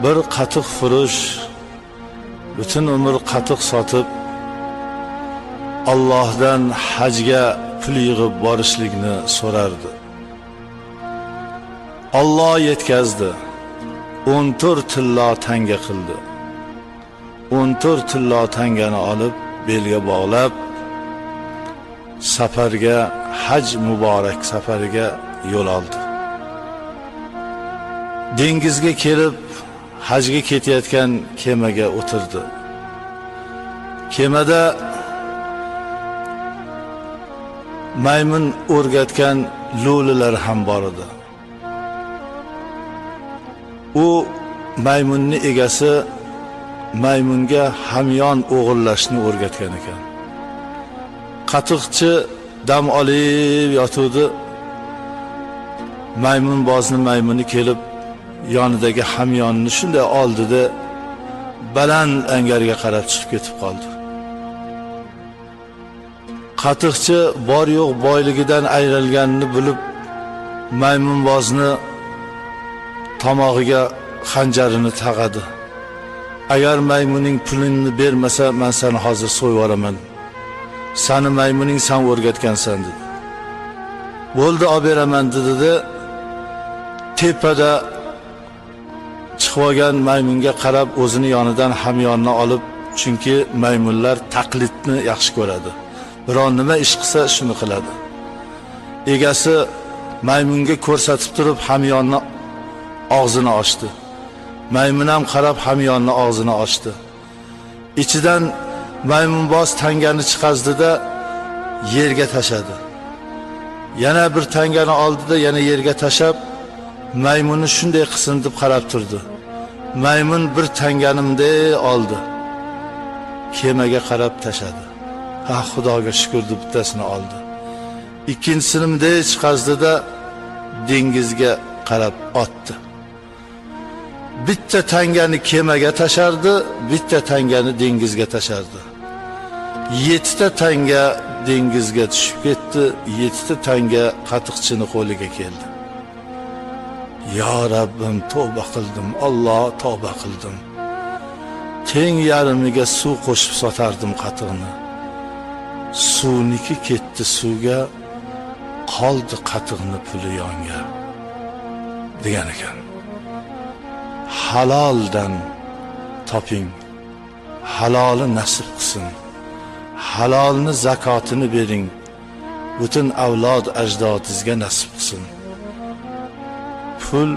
Bir qatiq furush butun umr qatiq sotib Allohdan hajga pul yig'ib borishlikni so'rardi. Alloh yetkazdi. 14 tillo tanga qildi. 14 tillo tangani olib belga bog'lab safarga, haj muborak safariga yo'l oldi. Dengizga kelib hajga ketayotgan kemaga o'tirdi. Kemada maymun o'rgatgan lo'lilar ham bor edi. U maymunni egasi maymunga hamyon o'g'irlashni o'rgatgan ekan. Qatiqchi dam olib yotuvdi. Maymunbozni maymuni kelib yonidagi hamyonni shunday oldida baland angarga qarab chiqib ketib qoldi. Qatiqchi bor yo'q boyligidan ayrilganini bilib maymunbozni tomog'iga xanjarini taqadi. Agar maymuning pulini bermasa, men seni hozir so'yib yuboraman. Seni maymuning sen o'rgatgansan dedi. Bo'ldi, olib beraman dedi. Tepada chiqib olgan maymunga qarab o'zini yonidan hamyonni olib, chunki maymunlar taqlidni yaxshi ko'radi. Biror nima ish qilsa shuni qiladi. Egasi maymunga ko'rsatib turib hamyonni og'zini ochdi. Maymun ham qarab hamyonni og'zini ochdi. Ichidan maymunboz tangani chiqazdida yerga tashadi. Yana bir tangani oldida yana yerga tashab maymunni shunday qilsin deb qarab turdi. Maymun bir tanganimda oldi. Kemaga qarab tashadi. Ha, Xudoga shukr deb bittasini oldi. Ikkinchisini bunday chiqazdida dengizga qarab otdi. Bitta tangani kemaga tashardi, bitta tangani dengizga tashardi. 7 ta tanga dengizga tushib ketdi, 7 ta tanga qatiqchini qo'liga keldi. Ya Rabbim, tavba qildim, Alloh tavba qildim. Teng yarmiga suv qo'shib sotardim qatiqni. Suvniki ketdi suvga, qoldi qatiqni puli yonga degan ekan. Haloldan toping, haloli nasib qilsin, halolni zakotini bering, butun avlod ajdodingizga nasib qilsin. Pul